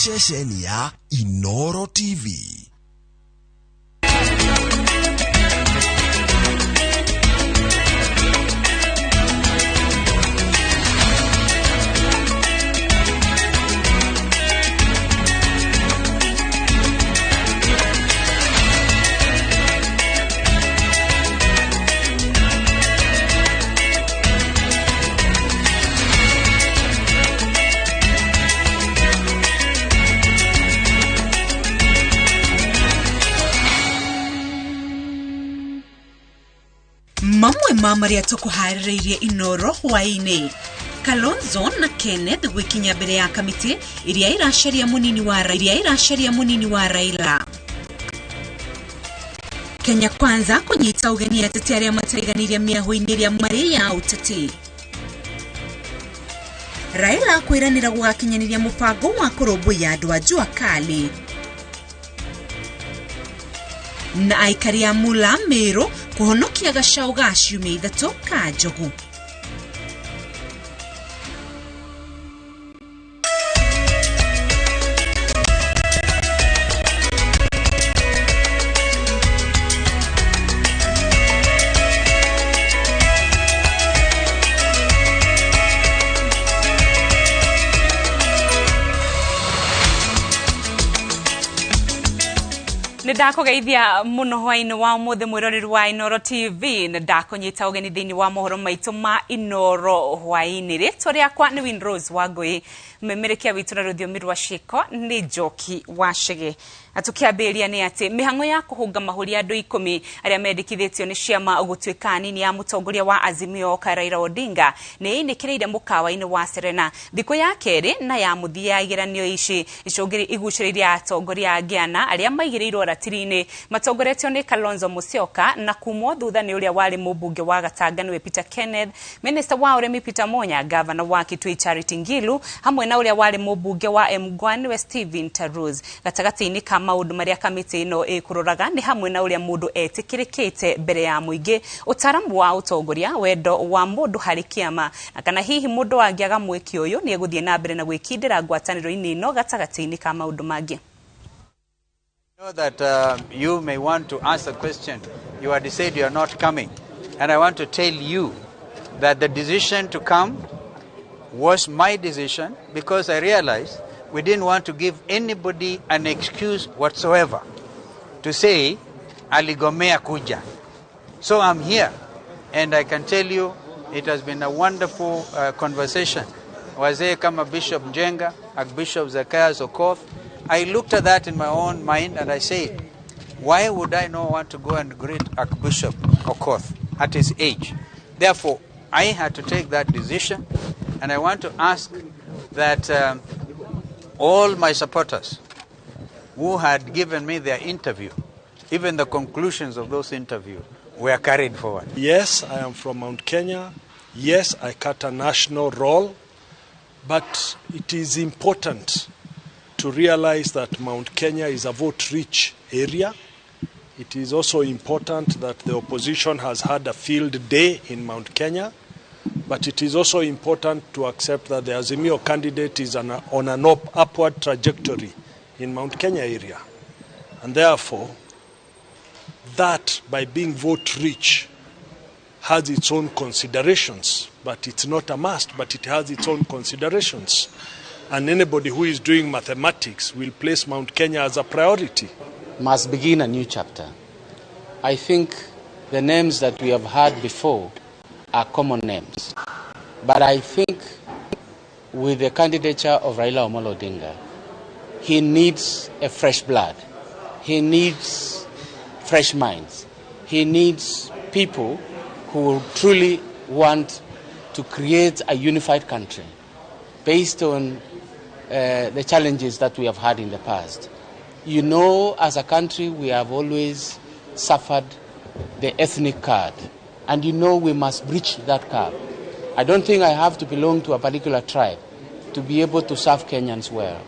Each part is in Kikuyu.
Ceceni ya Inoro TV. Mamwe ma marĩa tũkũharĩrĩirie Inoro hwaĩ-inĩ. Kalonzo na Kenneth gwĩkinya mbere ya kamĩtĩ ĩrĩa ĩracaria mũnini wa ĩrĩa ĩracaria mũnini wa Raila. Kenya Kwanza kũnyita ũgeni ateti arĩa mataiganĩire mĩahũ-inĩ ĩrĩa marĩ ya ũteti. Raila kwĩranĩra gũgakinyanĩria mũbango wa kũrũmbũiya andũ a Jua Kali. Na aikari a Mula Meru kũhonokia gacaũ ga ciumia 3 ka njogu. Ndakugeithia muno hwaini wa umuthi mwiroreri wa Inoro TV na ndakunyita ugeni thiini wa mohoro maitu ma Inoro hwaini. Ritwa riakwa ni Winrose Wangui, mmemerekia witu na ruthiomi rwa ciiko ni Njoki wa Chege. Atukiambĩrĩria nĩ atĩ mĩhang'o ya kũhũnga mahũri andũ 10 arĩa mendekithĩtio nĩ ciama gũtuĩka anini ya mũtongoria wa Azimio Raila Odinga nĩ ĩinĩkĩrĩire mũkawa-inĩ wa Serena thikũ ya kerĩ na ya mũthia ya igeranio ici igucĩrĩirie atongoria angĩ ana arĩa maigĩrĩirwo ratiri-inĩ matongoretio nĩ Kalonzo Musyoka na kumwo thutha nĩ ũrĩa warĩ mũmbunge wa Gatanga nĩwe Peter Kenneth, Minister wa ũrĩmi Peter Munya, Governor wa Kitui Charity Ngilu hamwe na ũrĩa warĩ mũmbunge wa Emgwa nĩwe Stephen Tarus. Gatagatĩ-inĩ ka maũndũ marĩa kamĩtĩ ĩno ĩkũroraga nĩ hamwe na ũrĩa mũndũ etĩkĩrĩkĩte mbere ya mũingĩ, ũtaramu wa ũtongoria, wendo wa mũndũ harĩ kĩama, na kana hihi mũndũ angĩaga mweke ũyũ nĩ egũthiĩ na mbere na gwĩkindĩra ngwatanĩro-inĩ ĩno gatagatĩ-inĩ ka maũndũ mangĩ. Know that you may want to ask a question. You had said you are not coming. And I want to tell you that the decision to come was my decision because I realized we didn't want to give anybody an excuse whatsoever to say, aligomea kuja. So I'm here, and I can tell you it has been a wonderful conversation. Wazee kama Bishop Njenga, Archbishop Zacchaeus Okoth, I looked at that in my own mind and I said, why would I not want to go and greet Archbishop Okoth at his age? Therefore, I had to take that decision, and I want to ask that all my supporters who had given me their interview, even the conclusions of those interviews, were carried forward. Yes, I am from Mount Kenya. Yes, I cut a national role. But it is important to realize that Mount Kenya is a vote-rich area. It is also important that the opposition has had a field day in Mount Kenya. But it is also important to accept that the Azimio candidate is on an upward trajectory in Mount Kenya area. And therefore, that by being vote-rich has its own considerations. But it's not a must, but it has its own considerations. And anybody who is doing mathematics will place Mount Kenya as a priority. Must begin a new chapter. I think the names that we have had before are common names. But I think with the candidature of Raila Amolo Odinga, he needs a fresh blood. He needs fresh minds. He needs people who truly want to create a unified country based on the challenges that we have had in the past. You know, as a country, we have always suffered the ethnic card. And you know we must breach that curve. I don't think I have to belong to a particular tribe to be able to serve Kenyans well.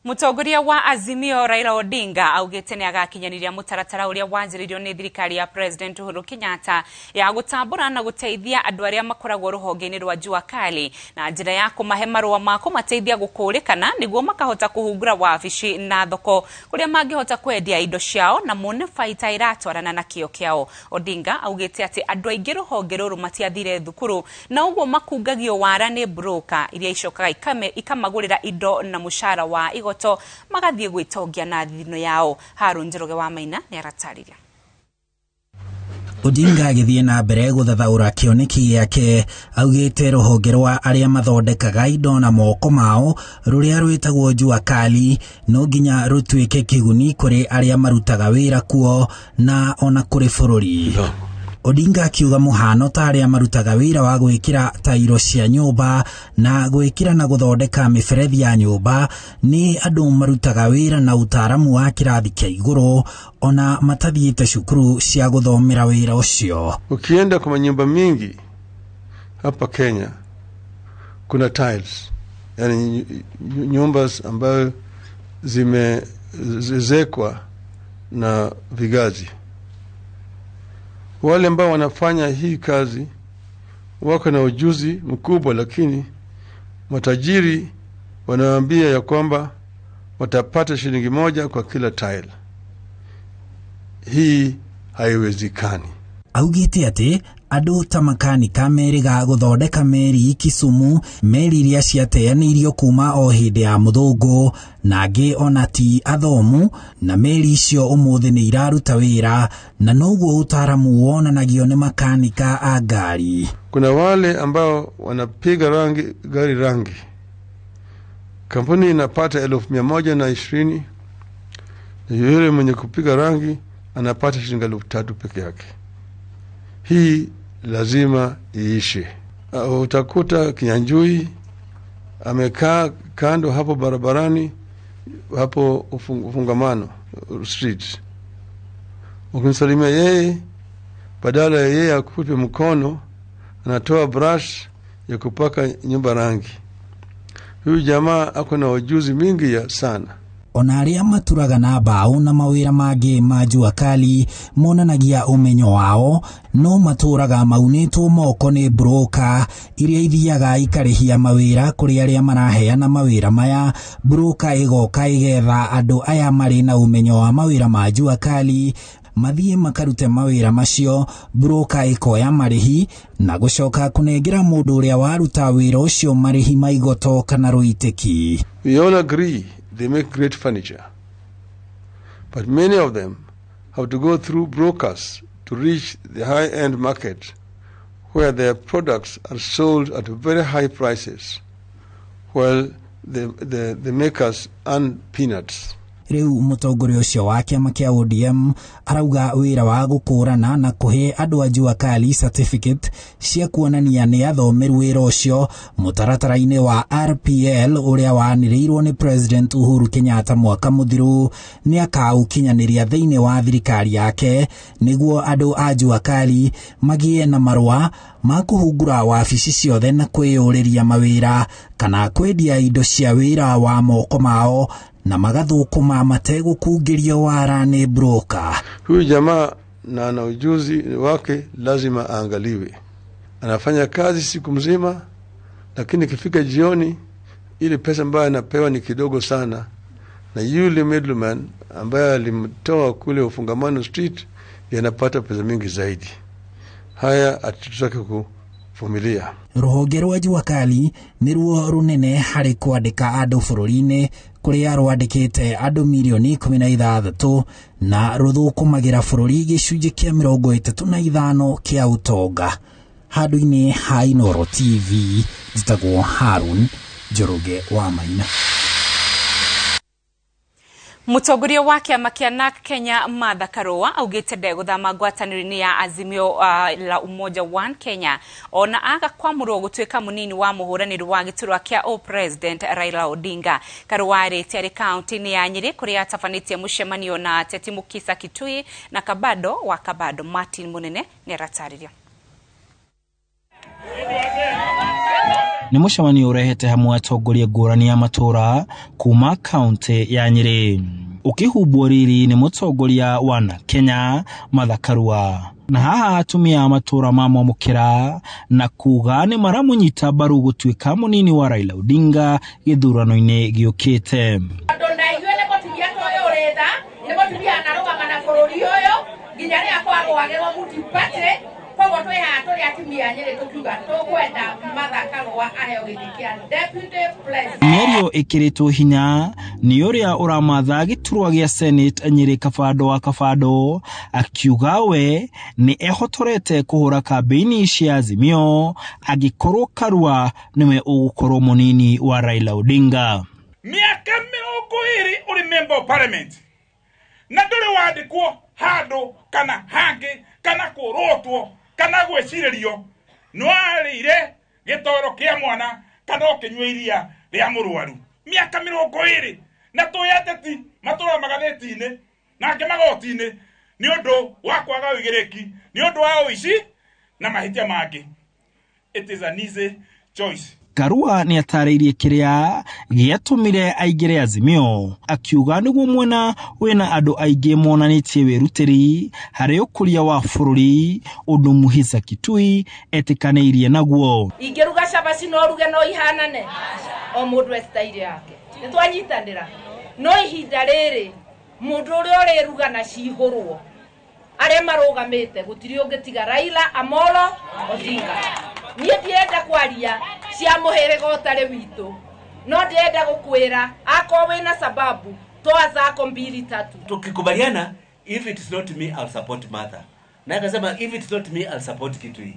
Mũtongoria wa Azimio Raila Odinga augĩte nĩ agakinyanĩria mũtaratara ũrĩa wanjĩrĩirio nĩ thirikari ya President Uhuru Kenyatta ya gũtambũra na gũteithia andũ arĩa makoragwo rũhonge-inĩ rwa Jua Kali na njĩra ya kũmahe marũa ma kũmateithia gũkũrĩkana nĩguo makahota kũhungura wabici na thoko kũrĩa mangĩhota kwendia indo ciao na mone baita ĩratwarana na kĩo kĩao. Odinga augĩte atĩ andũ aingĩ rũhonge rũrũ matiathire thukuru na ũguo makungagio wara nĩ broker iria icokaga ikamagũrĩra indo na mũcara wa igoto magathiĩ gwĩtongia na thithino yao. Harun Njoroge wa Maina nĩ aratarĩria. Odinga agĩthiĩ na mbere gũthathaũra kĩoneki gĩake augĩte rũhonge rwa arĩa mathondekaga indo na moko mao rũrĩa rwĩtagwo Jua Kali no nginya rũtuĩke kĩguni kũrĩ arĩa marutaga wĩra kuo na ona kũrĩ bũrũri. Odinga akiuga mũhano ta arĩa marutaga wĩra wa gwĩkĩra tairo cia nyũmba na gwĩkĩra na gũthondeka mĩberethi ya nyũmba nĩ andũ marutaga wĩra na utaaramu wa kĩrathi kĩa igũrũ ona matathiĩte cukuru cia gũthomera wĩra ũcio. Ukienda kwa manyumba mingi hapa Kenya kuna tiles, yani nyumba ambayo zimezekwa na vigazi. Wale ambao wanafanya hii kazi wako na ujuzi mkubwa, lakini matajiri wanawaambia ya kwamba watapata shilingi 1 kwa kila tile. Hii haiwezekani. Augĩte atĩ andũ ta makanika merĩga gũthondeka meri Kisumu, meri iria ciateanĩirio kuma o hĩndĩ ya mũthũngũ, na angĩ ona ti athomu, na meri icio ũmũthĩ nĩ iraruta wĩra, na noguo utaaramu wonanagio nĩ makanika a ngari. Kuna wale ambao wanapiga rangi gari rangi, kampuni inapata 120,000 na yule mwenye kupiga rangi anapata shilingi 3,000 peke yake. Hii lazima iishe. Utakuta Kinyanjui amekaa kando hapo barabarani, hapo Ufungamano Street. Ukimsalimia yeye, badala ya yeye akupe mkono, anatoa brush ya kupaka nyumba rangi. Huyu jamaa ako na ujuzi mingi ya sana. Ona arĩa maturaga na mbaũ na mawĩra mangĩ ma Jua Kali monanagia ũmenyo wao no matũraga maunĩtwo moko nĩ broker iria ithiaga ikarĩhia mawĩra kũrĩ arĩa maraheana mawĩra maya. Broker ĩgoka ĩgetha andũ aya marĩ na ũmenyo wa mawĩra ma Jua Kali mathiĩ makarute mawĩra macio, broker ĩkoya marĩhi na gũcoka kũnengera mũndũ ũrĩa waruta wĩra ũcio marĩhi ma igoto kana rũitĩki. We all agree they make great furniture, but many of them have to go through brokers to reach the high-end market where their products are sold at very high prices, while the makers earn peanuts. Rĩu mũtongoria ũcio wa kĩama kĩa ODM arauga wĩra wa gũkũrana na kũhe andũ a Jua Kali certificate cia kuonania nĩ athomeru wĩra ũcio mũtaratara-inĩ wa RPL ũrĩa wanĩrĩirwo nĩ President Uhuru Kenyatta mwaka mũthiru nĩ akaũkinyanĩria thĩinĩ wa thirikari yake nĩguo andũ a Jua Kali magĩe na marũa ma kũhungura wabici ciothe na kwĩyũrĩria mawĩra kana kwendia indo cia wĩra wa moko mao na magathũkũma mategũkungĩrio wara nĩ broker. Huyu jamaa na ana ujuzi wake lazima aangaliwe. Anafanya kazi siku mzima, lakini ikifika jioni ile pesa ambayo anapewa ni kidogo sana, na yule middleman ambaye alimtoa kule Ufungamano Street anapata pesa mingi zaidi. Haya hatutaki kuvumilia. Rũhonge rwa Jua Kali nĩruo rũnene harĩ kwandĩka andũ bũrũri-inĩ kũrĩa rwandĩkĩte andũ mirioni 16 na rũthũkũmagĩra bũrũri gĩcunjĩ kĩa 35 kĩa ũtonga. Handũ-inĩ ha Inooro TV njĩtagwo Harun Njoroge wa Maina. Mũtongoria wa kĩama kĩa NARC Kenya Martha Karua augĩte ndegũthama ngwatanĩro-inĩ ya Azimio la Umoja One Kenya ona aga kwamũrwo gũtuĩka mũnini wa mũhũranĩri wa gĩturwa kĩa o President Raila Odinga. Karua arĩte arĩ kaunti-inĩ ya Nyĩrĩ kũrĩa atabanĩtie mũcemanio na ateti Mukisa Kitui na Kabado wa Kabado Martin Munene nĩ aratarĩria. Nĩ mũcemanio ũrehete hamwe atongoria ngũrani ya matũra kuma kaunti ya Nyĩrĩ, ũkĩhumbwo riri nĩ mũtongoria wa na Kenya Martha Karua. Na haha atumia a matũra mamwamũkĩra na kuga nĩ maramũnyita mbaru gũtuĩka mũnini wa Raila Odinga gĩthurano-inĩ gĩũkĩte. Tondũ na ithuĩ nĩ mũtumia ta ũyũ ũrĩ tha, nĩ mũtumia anarũgama na bũrũri ũyũ nginya rĩrĩa kwarũagĩrwo multi-party. Koguo twĩ haha tũrĩ atumia a Nyĩrĩ tũkiuga tũkwenda Martha Karua aheo gĩtĩ kĩa deputy president. Mĩario ĩkĩrĩtwo hinya nĩ ũrĩa ũramatha gĩturwa gĩa Senate Nyĩrĩ Kabando wa Kabando, akiuga we nĩ ehotorete kũhũra kambĩini cia Azimio angĩkorwo Karua nĩwe ũgũkorwo mũnini wa Raila Odinga. Mĩaka 20 ũrĩ member of parliament na ndũrĩ wandĩkwo handũ kana hangĩ kana kũrotwo kana gwĩcirĩrio nĩwarĩire gĩtoro kĩa mwana kana ũkĩnyua iria rĩa mũrwaru. Mĩaka 20 na twĩ ateti matũra magathĩti-inĩ na angĩ magoti-inĩ nĩ ũndũ wa kwaga ũigĩrĩki, nĩ ũndũ wa ũici na mahĩtia mangĩ. It is an easy choice. Karua nĩ atarĩirie kĩrĩa gĩatũmire aingĩre Azimio, akiuga nĩguo mwena wĩna andũ aingĩ monanĩtie wĩrutĩri harĩ ũkũria wa bũrũri, ũndũ Muhisa Kitui etĩkanĩirie naguo. Ingĩruga cabaci no ruge no ihanane, o mũndũ e style yake, nĩ twanyitanĩra. No ihinda rĩrĩ mũndũ ũrĩa ũrĩruga na cihũrwo arĩa marũgamĩte gũtirĩ ũngĩ tiga Raila Amolo Odinga. Niĩ ndirenda kwaria cia mũhĩrĩga ũtarĩ witũ, no ndĩrenda gũkwĩra akorwo wĩna sababu toa zako mbili tatu. Tukikubaliana, if it's not me I'll support Martha, na akasema if it's not me I'll support Kitui.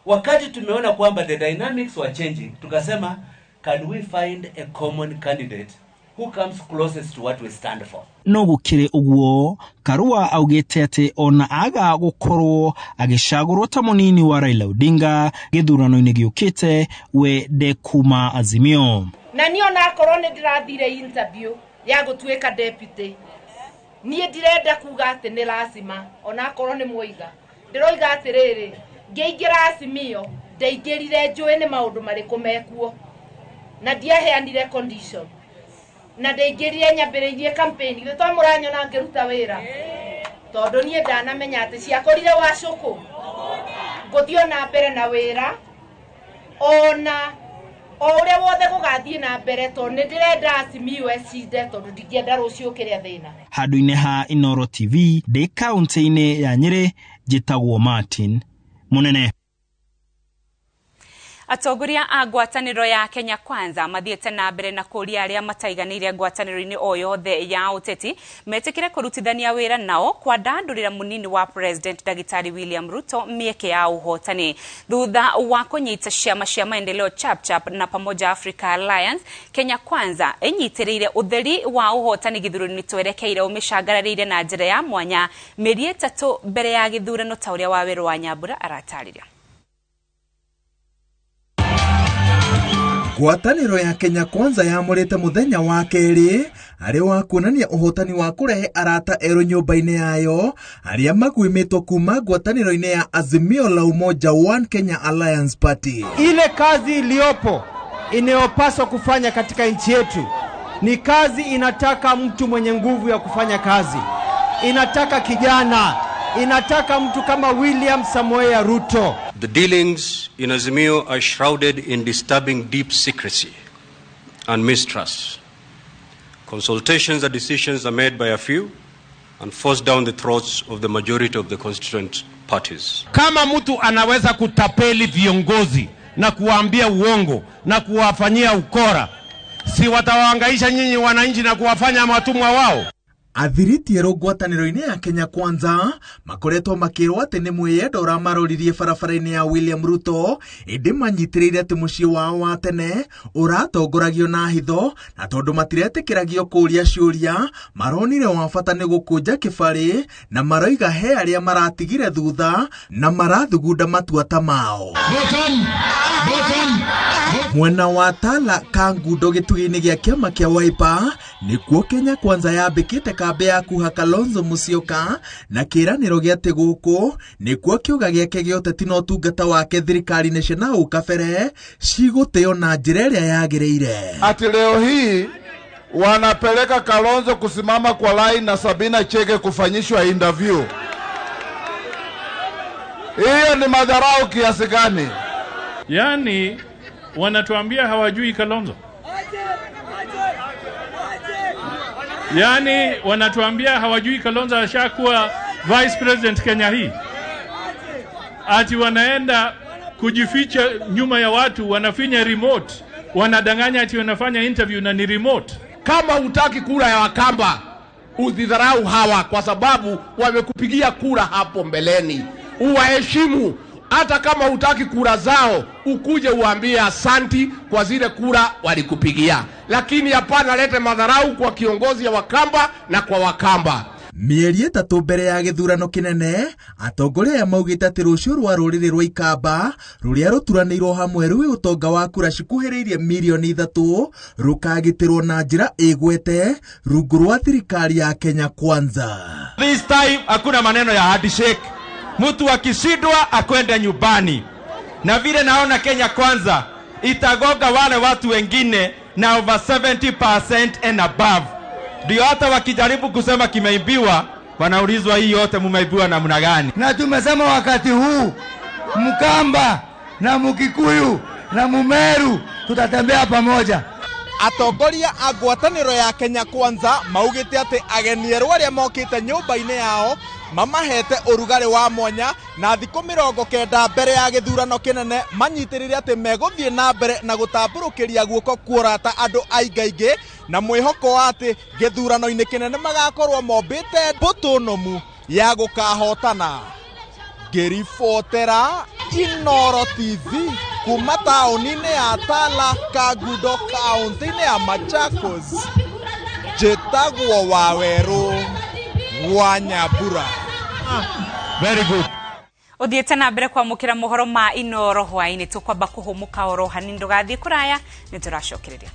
Wakati tumeona kwamba the dynamics were changing, tukasema can we find a common candidate who comes closest to what we stand for. No gũkĩrĩ ũguo, Karua augĩte atĩ ona aga gũkorwo agĩcagũrwo ta mũnini wa Raila Odinga gĩthurano-inĩ gĩũkĩte, we ndekuma Azimio. Na niĩ onakorwo nĩ ndĩrathire interview ya gũtuĩka deputy, niĩ ndirenda kuga atĩ nĩ lazima, onakorwo nĩ mwoiga. Ndĩroiga atĩrĩrĩ, ngĩingĩra Azimio ndaingĩrire njũĩ nĩ maũndũ marĩkũ mekuo, na ndiaheanire condition, na ndaingĩrire nyambĩrĩirie campaign. Githĩ to mũranyona ngĩruta wĩra? Tondũ niĩ ndanamenya atĩ ciakorire wacũkũ, ngũthiĩ na mbere na wĩra ona o ũrĩa wothe gũgathiĩ na mbere, tondũ nĩ ndĩrenda Azimio ĩcinde, tondũ ndingĩenda rũciũ kĩrĩa thĩna. Handũ-inĩ ha Inooro TV ndĩ kaunti-inĩ ya Nyĩrĩ, njĩtagwo Martin Mũnene. Atongoria a ngwatanĩro ya Kenya Kwanza mathiĩte na mbere na kũria arĩa mataiganĩire ngwatanĩro-inĩ o yothe ya ũteti metĩkĩre kũrutithania wĩra nao kwandandũrĩra mũnini wa President Ndagĩtarĩ William Ruto mĩeke ya ũhotani thutha wa kũnyita ciama cia maendeleo Chapchap na Pamoja Africa Alliance. Kenya Kwanza ĩnyitĩrĩire ũtheri wa ũhotani gĩthurano-inĩ twerekeire ũmĩcangararĩire na njĩra ya mwanya mĩeri 3 mbere ya gĩthurano, ta ũrĩa Wawerũ wa Nyambura aratarĩria. Ngwatanĩro ya Kenya Kwanza yamũrĩte mũthenya wa kerĩ arĩ wa kuonania ũhotani wa kũrehe arata erũ nyũmba-inĩ yayo arĩa maguĩmĩtwo kuma ngwatanĩro-inĩ ya Azimio la Umoja One Kenya Alliance Party. Ile kazi iliyopo inayopaswa kufanya katika nchi yetu ni kazi inataka mtu mwenye nguvu ya kufanya kazi, inataka kijana, inataka mtu kama William Samoei Ruto. The dealings in Azimio are shrouded in disturbing deep secrecy and mistrust. Consultations and decisions are made by a few and forced down the throats of the majority of the constituent parties. Kama mtu anaweza kutapeli viongozi na kuwaambia uongo na kuwafanyia ukora, si watawahangaisha nyinyi wananchi na kuwafanya watumwa wao? Athiriti erũ ngwatanĩro-inĩ ya Kenya Kwanza makoretwo makĩrwo atĩ nĩ mwĩyendo ũramaroririe barabara-inĩ ya William Ruto, ĩndĩ manyitĩrĩire atĩ mũciĩ wao wa tene ũratongoragio na hitho, na tondũ matiretĩkĩragio kũũria ciũria maronire wa bata nĩ gũkũnja kĩbarĩ, na maroiga he arĩa maratigire thutha na marathugunda matua ta mao. Mwena wa Tala Kangundo gĩtugĩ-inĩ gĩa kĩama kĩa Wiper nĩkuo Kenya Kwanza yambĩkĩte kambĩ ya kuha Kalonzo Musyoka na kĩĩranĩro gĩa atĩ gũkũ nĩkuo kĩũga gĩake gĩa ũteti na ũtungata wake thirikari-inĩ cia nahau kabere cigũtĩo na njĩra ĩrĩa yagĩrĩire. Ati leo hii wanapeleka Kalonzo kusimama kwa line na Sabina Chege kufanyishwa interview. Hiyo ni madharau kiasi gani? Yaani wanatuambia hawajui Kalonzo. Yaani wanatuambia hawajui Kalonzo ashakuwa vice president Kenya hii. Ati wanaenda kujificha nyuma ya watu, wanafinya remote, wanadanganya ati wanafanya interview na ni remote. Kama hutaki kura ya Wakamba, usidharau hawa kwa sababu wamekupigia kura hapo mbeleni. Uwaheshimu, hata kama hutaki kura zao, ukuje uambie asanti kwa zile kura walikupigia. Lakini hapana lete madharau kwa kiongozi ya Wakamba na kwa Wakamba. Mĩeri 3 mbere ya gĩthurano kĩnene, atongoria aya maugĩte atĩ rũciũ rwa rũrĩrĩ rwa Ikamba rũrĩa rũturanĩirwo hamwe rwĩ ũtonga wa kura cikuhĩrĩirie mirioni 3 rũkagitĩrwo na njĩra ĩgwete rungu rwa thirikari ya Kenya Kwanza. This time hakuna maneno ya handshake. Mtu akishindwa akwende nyumbani. Na vile naona Kenya Kwanza itagoga wale watu wengine na over 70% and above. Ndio hata wakijaribu kusema kimeibiwa, wanaulizwa hii yote mumeibiwa namna gani? Na tumesema wakati huu Mkamba na Mkikuyu na Mumeru tutatembea pamoja. Atongoria a ngwatanĩro ya Kenya Kwanza maugĩte atĩ ageni erũ arĩa mokĩte nyũmba-inĩ yao mamahete ũrugarĩ wa mwanya na thikũ 90 mbere ya gĩthurano kĩnene manyitĩrĩre atĩ megũthiĩ na mbere na gũtambũrũkĩria guoko kuorata andũ aingaingĩ na mwĩhoko wa atĩ gĩthurano-inĩ kĩnene magakorwo mombĩte mbũtũ nũmu ya gũkahotana. Ngĩribotera Inooro TV kuma taũni-inĩ ya Tala, Kangundo, kaũntĩ-inĩ ya Machakos, njĩtagwo Wawerũ wa Nyambura. Very good. Uthiĩte na mbere kwamũkĩra mohoro ma Inooro hwaĩ-inĩ, tũkwamba kũhũmũka oro hanini, ndũgathiĩ kũraya, nĩ tũracokereria.